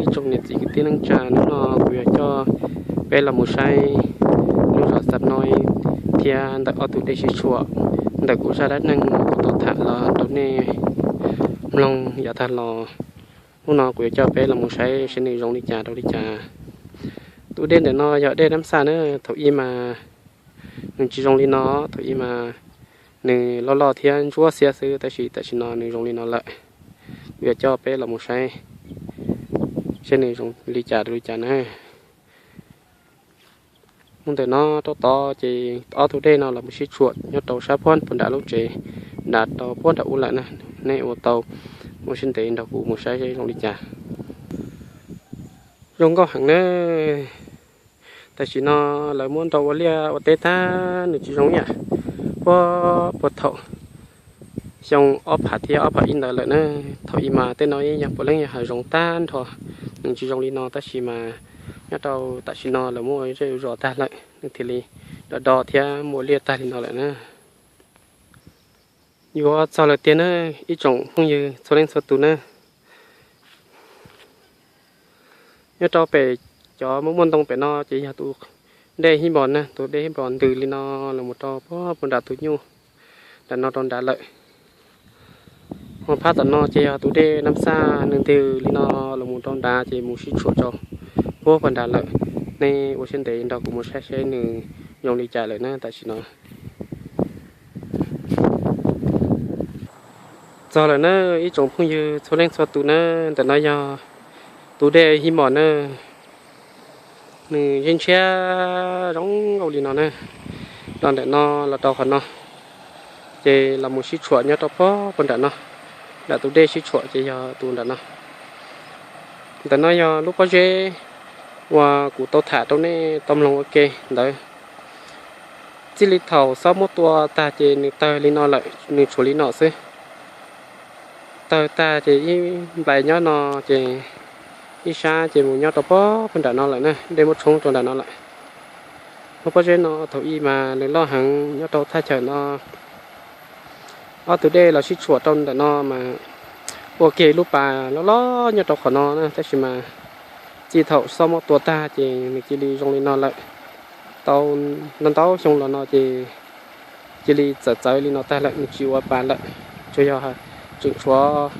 Ib tsoom niam txiv kwv tij neej tsa, hnub no kuv yuav coj peb los mus saib lub zos Xab Noib thiab ntawm ob tug dej sib tshuam ntawm kuv zaj dab neeg kuv tau tham los rau nej mloog yav tag los. Hnub no kuv yuav coj peb los mus saib seb nws zoo li cas rau li cas. Tus dej ntawm no yog dej Nab Xaj na, thaum ub mas nws tsis zoo li no, thaum ub mas nws loj loj thiab ntsuab xiab xwb, tab sis tam sim no nws zoo li no lawm. Kuv yuav coj peb los mus saib seb nws zoo li cas rau li cas na. Mus ntawm no rau tod ces ob tug dej no los mus sib tshuam nyob rau sab puag nram lub tsev, nram rau puag nram ub lawm na. Nej ua tau ua siab ntev nrog kuv mus saib seb zoo li cas. Zoo nkauj heev na. Tam sim no lawv muab nrau ua liaj ua teb tag, nws tsis zoo ib yam puag puag thaum xyoo ob phav thiab ob phav ib ntawd lawm na. Thaum ub mas tej no yog puav leej yog hav zoov tag nrho, nws tsis zoo li no, tab sis mas nyob rau tam sim no lawv muab ua zej ua zos tag lawm, nws thiaj li do do thiab muaj liaj tag li no lawm na. Yuav txog lawm tiag na, ib tsoom phooj ywg txhua leej txhua tus na. Nyob rau pem cov muaj muaj ntoo pem no ces yog tus dej Hib Npos na, tus dej Hib Npos ntws li no los mus rau puag puag nram tus nyuj nram no rau nrad lawm. Ho phab tom no ces yog tus dej Nab Xaj, nws ntws li no los mus rau nrad ces mus sib tshuam rau puag puag nrad lawm. Nej ua siab ntev nrog kuv mus saib seb nws zoo li cas lawm na tam sim no. Txog lawm na ib tsoom phooj ywg txhua leej txhua tus na, ntawm no yog tus dej Hib Npos na. Nws yeej ntshiab zoo nkauj li no na. Los ntawm no los rau qhov no, ces los mus sib tshuam nyob rau puag puag nram no. Nram tus dej sib tshuam ces yog tus nram no. Ntawm no yog lub pob zeb uas kuv tau tham rau nej tau mloog ua ke ntawd. Txij li thaum xob muab tua tag ces nws tawg li no lawm, nws tshuav li no xwb. Tawg tag ces ib nplais nyob no, ces ib sab ces mus nyob rau puag puag nram no lawm na, dej muab tshoob rau nram no lawm. Lub pob zeb no thaum ub mas nws loj heev, nyob rau thaj chaw no ob tug dej los sib tshuam rau ntawm no mas ua kiag lub pas loj loj nyob rau qhov no na, tab sis mas txij thaum xob muab tua tag ces nws cia li zoo li no lawm. Tau ntau ntau xyoo los no ces cia li txawv txawv li no tag lawm, nws tsis ua pas lawm. Tsuas yog tseem tshuav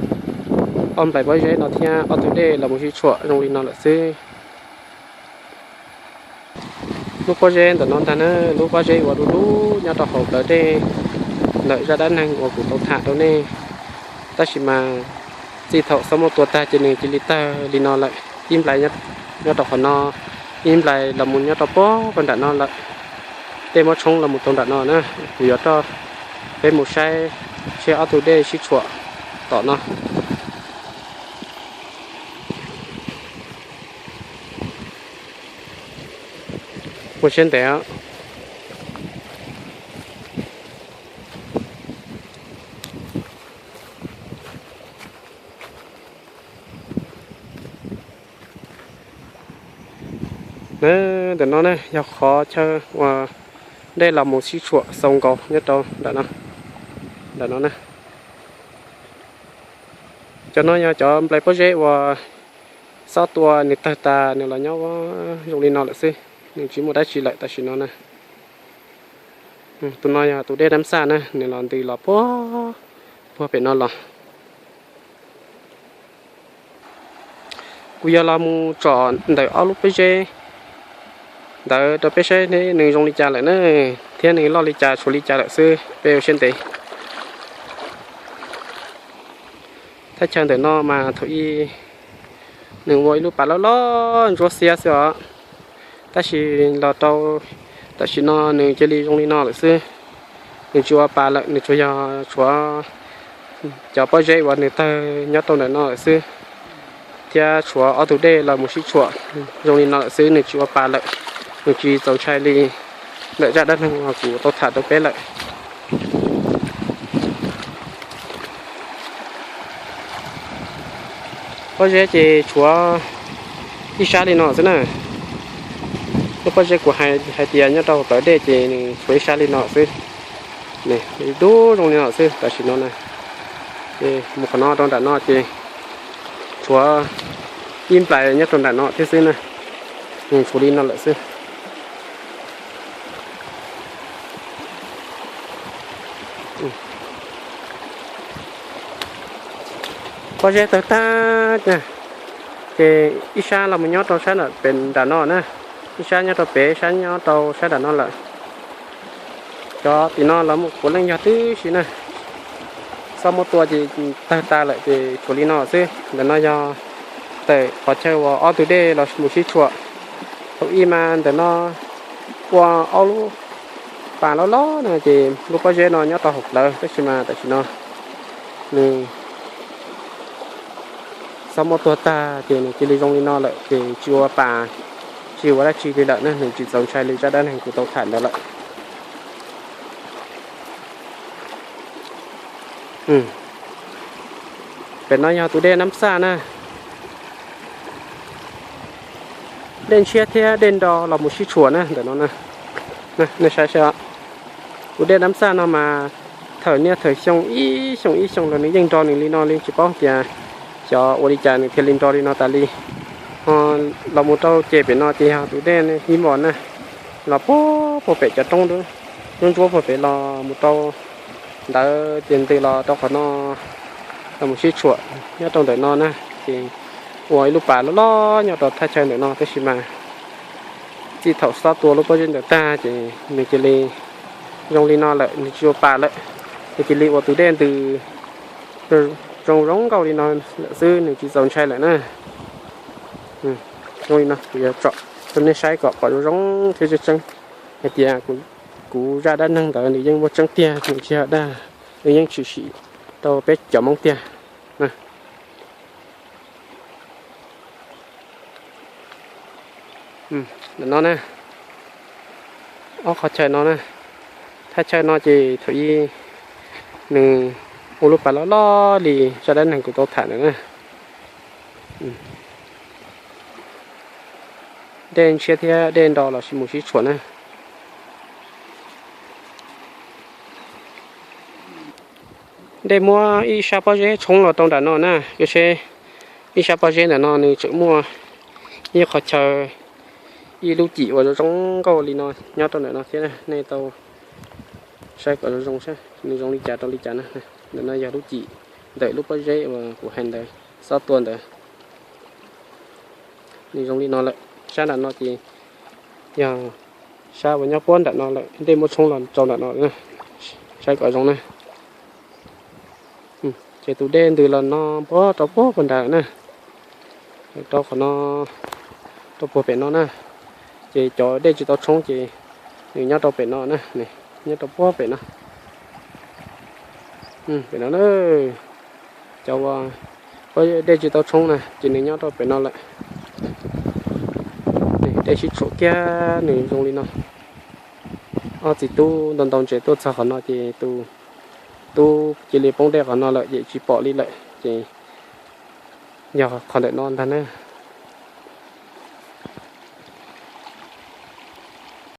ob nplais pob zeb no thiab ob tug dej los mus sib tshuam zoo li no lawm xwb. Lub pob zeb ntawm no ntag na, lub pob zeb uas du lug nyob rau hauv plawv dej ntawm zaj dab neeg uas kuv tau tham rau nej. Tab sis mas txij thaum xob muab tua tag ces nws cia li tawg li no lawm, ib nplais nyob rau qhov no, ib nplais los mus nyob rau puag puag nram no lawm. Dej muab tshoob los mus rau nram no na, kuv yuav coj peb mus saib seb ob tug dej sib tshuam tom no. Ua siab ntev. Ntawm no ne yog qhov chaw uas dej los mus sib tshuam xau nkaus nyob rau nram no, nram no na. Cov no yog cov nplai pob zeb uas xob tua nws tawg tas nws los nyob zoo li no lawm xwb, nws tsis muaj dab tsi lawm tam sim no na. Tus no yog tus dej Nab Xaj na, nws los ntws los puag, puag pem no los. Kuv yuav los mus tsom ntawm ob lub pob zeb ntawd rau peb saib nws zoo li cas lawm na, thiab nws loj li cas tshuav li cas lawm xwb, peb ua siab ntev. Thaj chaw ntawm no mas thaum ub nws ua ib lub pas loj loj ntsuab xiab xwb os, tab sis los rau tam sim no nws cia li zoo li no lawm xwb. Nws tsis ua pas lawm, nws tsuas yog tshuav cov pob zeb uas nws tawg nyob rau ntawm no lawm xwb, thiab tshuav ob tug dej los mus sib tshuam zoo li no lawm xwb, nws tsis ua pas lawm, nws tsis txaus ntshai li ntawm zaj dab neeg uas kuv tau tham rau peb lawm. Pob zeb ces tshuav ib sab li no xwb na. Lub pob zeb kuv hais tias nyob rau hauv plawv dej ces nws tshuav ib sab li no xwb. Dub zoo li no xwb tam sim no na. Ces mus qhov no rau nram no ces tshuav ib nplais nyob rau nram no thiab xwb na. Tshuav li no lawm xwb. Pob zeb tawg tag, ces ib sab los mus nyob rau sab nram no na, ib sab nyob rau pem, ib sab nyob rau sab nram no lawm. Cov tim no los mus puav leej yog tib si na. Xob muab tua ces tawg tas lawm ces tshuav li no xwb. Ntawm no yog tawm qhov chaw uas ob tug dej los mus sib tshuam. Thaum ub mas ntawm no ua ob lub pas loj loj na, ces lub pob zeb no nyob rau hauv plawv, tab sis mas tam sim no nws xob muab tua tag ces nws cia li zoo li no lawm, ces tsis ua pas, tsis ua dab tsi li lawm na, nws tsis txaus ntshai li zaj dab neeg kuv tau tham ntawd lawm. Pem no yog tus dej Nab Xaj na. Dej Ntshiab thiab dej Nro los mus sib tshuam na ntawm no. Nej saib saib, tus dej Nab Xaj no mas thaum niaj thaum xyoo ib xyoo ib xyoo los nws yeej nro nws li no li, tsis paub tias xyov ua li cas nws thiaj li nro li no tas li. Ho los mus rau ces pem no ces yog tus dej Yib Mos na, los puag puag pem cov roob ntsuab ntsuab puag pem los mus rau ntawd ces ntws los rau qhov no, los mus sib tshuam nyob rau ntawm no na, ces ua ib lub pas loj loj nyob rau thaj chaw ntawm no, tab sis mas txij thaum xob tua lub pob zeb ntawd tag ces nws cia li zoo li no lawm, nws tsis ua pas lawm, nws cia li ua tus dej ntws zoo zoo nkauj li no lawm xwb, nws tsis txaus ntshai lawm na. Zoo li no kuv yuav tsom rau nej saib kom pom zoo zoo thiab tseeb tseeb hais tias kuv zaj dab neeg ntawd nws yeej muaj tseeb tiag, nws tsis yog dag, nws yeej tshwm sim rau peb cov Hmoob tiag. Ntawm no na, ob qhov chaw no na, thaj chaw no ces thaum ub nws ua lub pas loj loj li zaj dab neeg kuv tau tham ntawd na. Dej Ntshiab thiab dej Nro los mus sib tshuam na. Dej muab ib sab pob zeb tshoob los rau nram no na, ua seb ib sab pob zeb ntawm no nws tseem muaj ib qhov chaw, ib lub cim uas zoo zoo nkauj li no nyob rau ntawm no thiab, nej tau saib kom zoo zoo saib nws zoo li cas rau li cas na. Ntawm no yog lub cim ntawm lub pob zeb uas kuv hais ntawd, xob tua ntawd. Nws zoo li no lawm, sab nram no ces yog sab uas nyob puag nram no lawm, dej muab tshoob los rau nram no, saib kom zoo na. Ces tus dej ntws los no puag rau puag puag nrad na, rau qhov no, rau puag pem no na. Ces cov dej tsis tau tshoob ces nws nyob rau pem no na, nyob rau puag pem no. Pem no na, cov uas dej tsis tau tshoob na ces nws nyob rau pem no lawm. Dej sib tshuam kiag nws zoo li no. Ob txiv tub ntau ntau ntses tuaj txog qhov no ces tus tub cia li poob dej qhov no lawm ces tsis pom li lawm ces yog qhov ntawm no ntag na.